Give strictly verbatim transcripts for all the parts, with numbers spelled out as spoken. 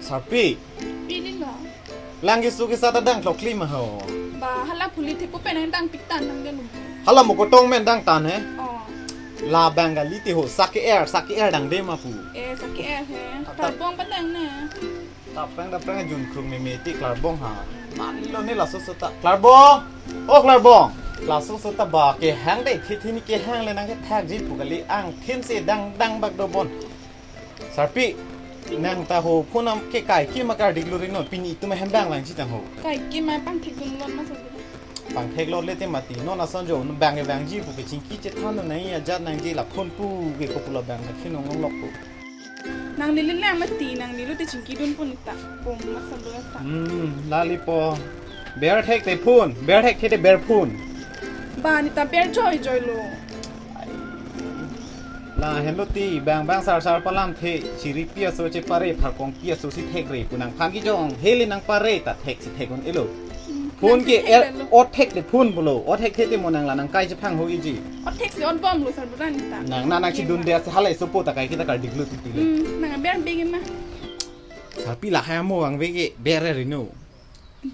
Sarpi. Pini lo. Lang keso kesa ta dang thlokli ma ho. Ba hala phuli thepo pen nangdang piktan nang delu. Hala mo kotong men dang tan he. Oh. La bang kali ti ho, sak ke-er, sak ke-er dang de ma pu. Eh, sak ke-er he. Ata- Klarbong padang na. Taprang taprang jun krung meme ti klarbong ha. Mani lo ne laso sota. Klarbong. Oh, klarbong. Laso sota ba kehang de, thi thi ni kehang le nangkethakji pu kali, angthin si dang dang bak dobon. Sarpi, nang ta ho phone am ke kaikema kardik lo ri non, pini itum hem bang vangji tang ho. Kaikema pangthek dun lon ma Sarpi. Pangthek lo le te mati, non ason jo, bang ke vangji pu ke chingki chethan lo nai ajat nangji la phone pu ke ko pu la bang ke khin ong lok pu. Nangli le lang mati, nangli lo te chingki dun pon ta, pon ma Sarpi ta. Hmm, lali po. Ber thek te phone, ber thek te ber phone. Ba ni ta ber joi joi lo. Ai. La henlo ti, bang bang sar sar palam the, chiri pi aso chepare, pharkong pi aso si thekre, pu nangphan kejong, hele nangpare, ta thek si thek un-elo. Hmm, phone nang ke thek el, lo. O thek te phone pulo, o thek the te mo nang la nangkai chephang ho iji. O thek si on bom lo Sarpi ta ni ta. Nang na nang si dun de ase hala isopo ta kaiketa kardik lo ti ti le. Hmm, nang ber begi ma. Sarpi lahai amo vangve ke ber ri no.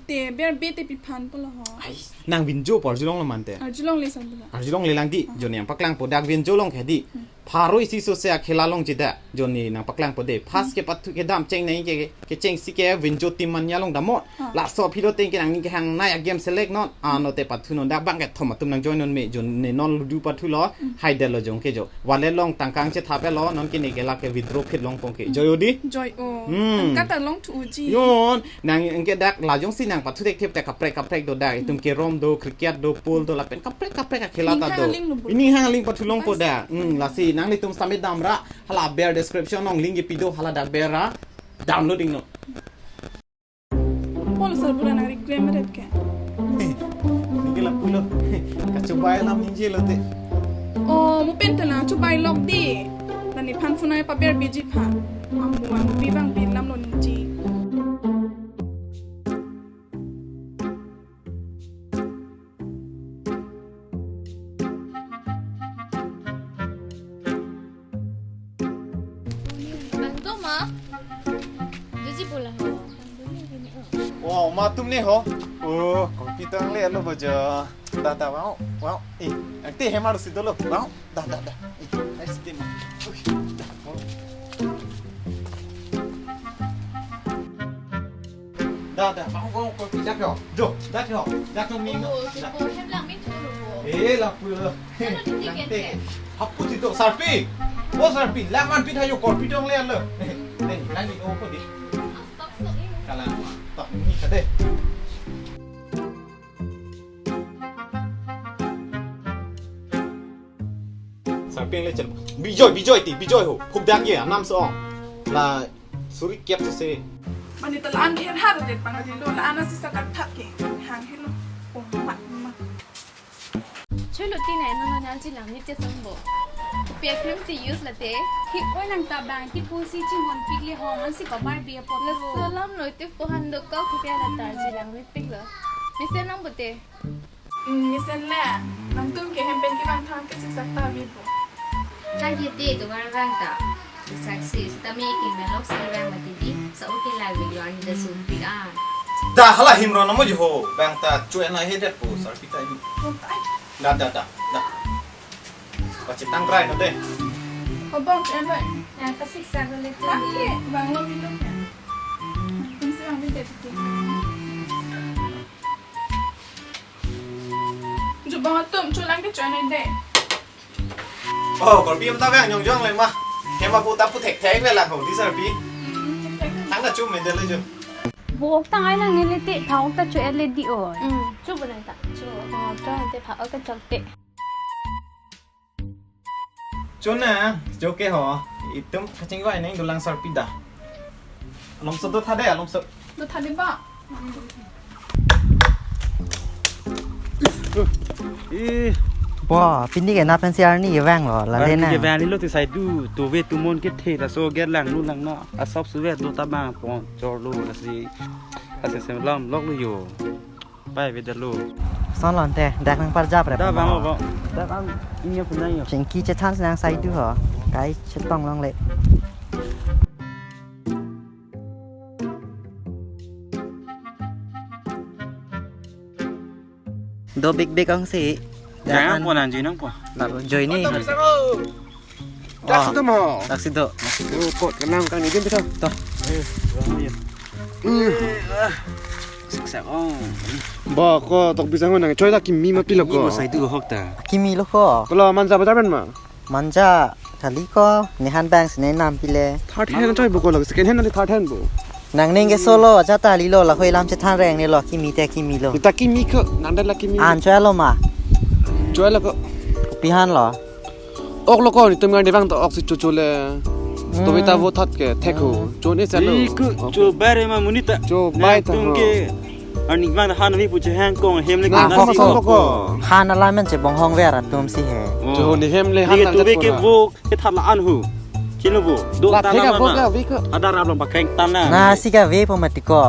Te ber be te pi phan pulo ho. Ai, nang vinjo pu arjulong lo mante. Arjulong le Sarpi ta. Arjulong le lang di, ah, joni nangpaklang po dak vinjo long ke di. Hmm. Pharo isi so se akhela long jida, joni nangpaklang po de. First ke pathu kedam cheng nai ke, kecheng si ke vinjo team manya long damot. Ah. Laso aphi lo teng ke nangning kehang nai a game select non. Ano te pathu non dak bang kethom atum nang join non me, joni non ludu pathu lo, hmm, hai de lo jong ke jo. Wallet long tangkang chethap lo, non ke ne ke la ke withdraw phit long pon ke. Hmm. Joi o di? Joi o. Hmm. Tangka ta long thu uji. Yon, nang ke dak la jong si nang pathu thek thep ta kaprek kaprek do dak. Itum carrom do, cricket do, pool do, lapen kaprek kaprek akhela ta do. Ning hang ling lo bu. Ining hang ling pathu long po da. Hmm, lasi nanglitum sitame damra, hala ber description along link kepi do, hala dak ber ra download ing non. Polo Sarpi ta nang regret meret ke. Nike lapu lo. Kachobai alam ningje lo te. Oh, mo pen ta nang chobai lok di. La nephan phone ai paber biji pha. Ambu ambu bi bang bi lam lo ningje. Bang do ma? Jiji bola ho. Oh, ma tum ne ho? Oh, computer le lo baja. Da da wow, wow. Eh, ang te hema si dolo. Wow, da da da. Eh, nice team. Ui, da. Wow. Da, da, bang, bang, kopi dak yo. Jo, dak yo. Dak yo ming. Oh, da. Bo hem lang ming thulu bo. Eh, lapu lo. Ano di ticket ke? Hapu ti to Sarpi. Oh, Sarpi, lang man pi thayo kopi dong le lo. Eh, eh, lang ni ko di. Stop, stop, eh. Kalang. Tok ni kade. Sarpi ang le chel. Bijoy, Bijoy ti, Bijoy ho. Khub dak ye, anam so. La suri kep so se. Mane ta la-an her har det pang lo, la-an si sakat thak ke. Hang helo. Oh, mat, mat. Cholo ti nai no no nal jilang ni te song bo. Pe krem si use la te. Hi oi nang ta bang ti pu si chimon pik le hong an si pabar bi apot lo. Salam lo te po han do ko ki pe la tar jilang ni pik lo. Mesen nang bo te. Hmm, mesen le. Nangtum ke hem pen kevang thang ke siksak ta vi po. Tang ke te to var vang ta. Siksak si, sitame ke melok si vang mati di. Sa oke la video an da sum pi an. Da hala himron amo ji ho. Bang ta chu en la he det po Sarpi ta ni. Bang ta ai. Da, da, da, da. Pachitang krai no de. Ko bang chu en lo. Ya, ka siksak le te. Tang ke, bang lo vi lo. Tum si bang vi det ti. Ju bang atum chu lang ke chu en de. Oh, Korpi am ta vang nyong jong le ma. Hem apu ta pu thek thek le lang ho di Sarpi. Thang na chu men de le jo. Bo ok tang ai lang ne le te, pha ok ta chu et le di o. Hmm, chu bo nang ta. Chu. Oh, ta te pha ok ta chok te. Chu na, jo ke ho. Itum kachingvai neng dolang Sarpi da. Alom so do tha de, alom so. Do tha de ba. Eh. Wah, pini ke nap pensi arni ke vang lo, la le na. Arni ke vang lo ti sai du, tu ve tu mon ke the la so get lang nu lang na. Asap su ve do ta bang pon, chor lo la si. Ase sem lam lok lo yo. Pai ve da lo. Son lon te, dak nang parjap re. Da bang lo. Da bang, inya punai yo. Chingki che chance nang sai du ho. Kai chetong long le. Do big big ang si. Jangan po nang join nang po. Laro join ni. Dak si do mo. Dak si do. Oh, kot kenang kang ni din pita. To. Hmm. Siksa ko. Ba ko tok bisa nang choi ta kimi ma pilo ko. Ni mo sai tu hok ta. Kimi lo ko. Ko lo manja ba ta pen ma. Manja kali ko, ne han bang si ne nam pile. Third hand choi bo ko lo, second hand le third hand bo. Nang ning ke solo, aja ta lilo, lahei lam chethan reng ne lo, kimi te kimi lo. Ta kimi ko, nang da la kimi. An choi lo ma. Choi lo ko. Pi han lo. Ok lo ko, netum kan debang to ok si chocho le. Hmm. To beta vo thot ke, thek ho. Cho ne sa lo. Iku cho bare ma monit ta. Cho bai ta tum ho. Ke Arni bang han ave pu chehang kong hem le. Na, kan hok si hok ko. Han alam men chebong hong ver atum si he. Oh. Jo ni hem le han. Ni nang tu ve ke jat vo ke tha la an hu. Chino vo. Do la ta thek na avo na. Ka ve ko. Ada rap long pakeng tan na. Na si ka ve po mati ko.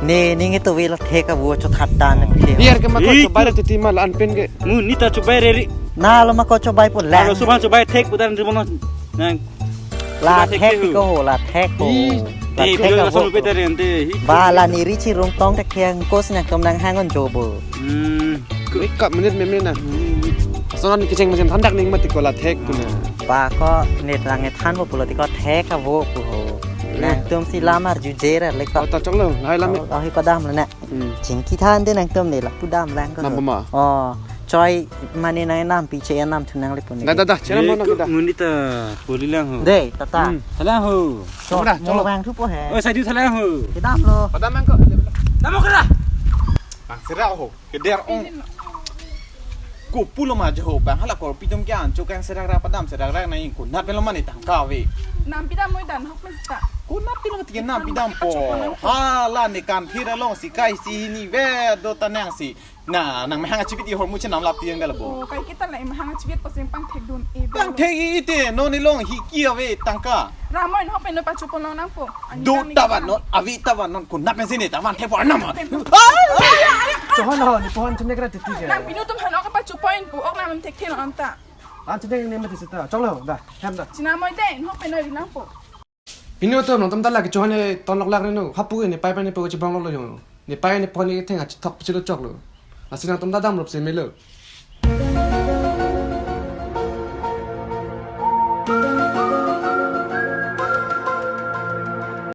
Ne ning tu ve la thek avo cho that tan na pile. Biar ke ma ko. Ih, cho bai la titi ma la an pen ke. Mu ni ta cho bai re ri. Na lo ma ko cho bai po la. Alo suban cho bai thek pu tan ri bono. Nang. La thek ko ho, la thek ko. Ih, la thek ko. Ba la ni ri chi rung tong thek thek ko si nangtum nang hang on jo bo. Hmm. Kap menit meme na. Sonan kecheng macam thandak ning mati ko la thek ko na. Ba ko ne tang ne than bo pulo ti ko thek avo ko ho. Nangtum si lamar ju jer le ko. Ta chok lo, hai lam. Oh, hi padam le na. Hmm. Chingki than de nangtum ne la pudam lang ko. Nam puma. Oh, choi mane nang nam pi che nam thu nang le pun. Da da da, chera mo na da. Muni ta puli lang ho. De, tata. Hmm. Thalang ho. Chok, chok da, chok mo da. Bang thu po he. Oi, sai du thalang ho. Kedam lo. Padam lang ko. Dam mo kra. Bang sera ho. Keder ong. Ko pulo ma jo ho bang hala ko pitum ke an chok ang serak rak padam serak rak na ing ko nat pelo mane tangka ave. Nam pidam moi dan hok mesta. Ko nat pelo ti nam pidam po. Hala ne kan thira long si kai si ni ve do tanang si. Na nang mahang achipit i hormu chenam lap tiang dala bo. Oh, kai kita la mahang achipit paseng pang thek dun e. Pang thek i ite no ni long hi ki ave tangka. Ramon hok pen no pachu pon long nang po. Ani do kami tavan kita non, avi tavan non, ko nat pen sini tavan thek po anam. Pen po. Ai, ai, ai, ai. Chohon ho, ni pohon chimnek ra titi ke. Nang pinu tum hanok pachu point pu ok nang thek thek non ta. An chimnek ne mati seta. Chok lo, da, hem da. China moi de, hok pen no ri nang po. Pinu tum nangtum ta lake chohon ne ton lok lak reno. Hapu ne pai pai ne po chibong lok lo yo. Ne pai ne pohon ne theng achithok pichilo chok lo. Lasi nangtum ta dam rup se melo.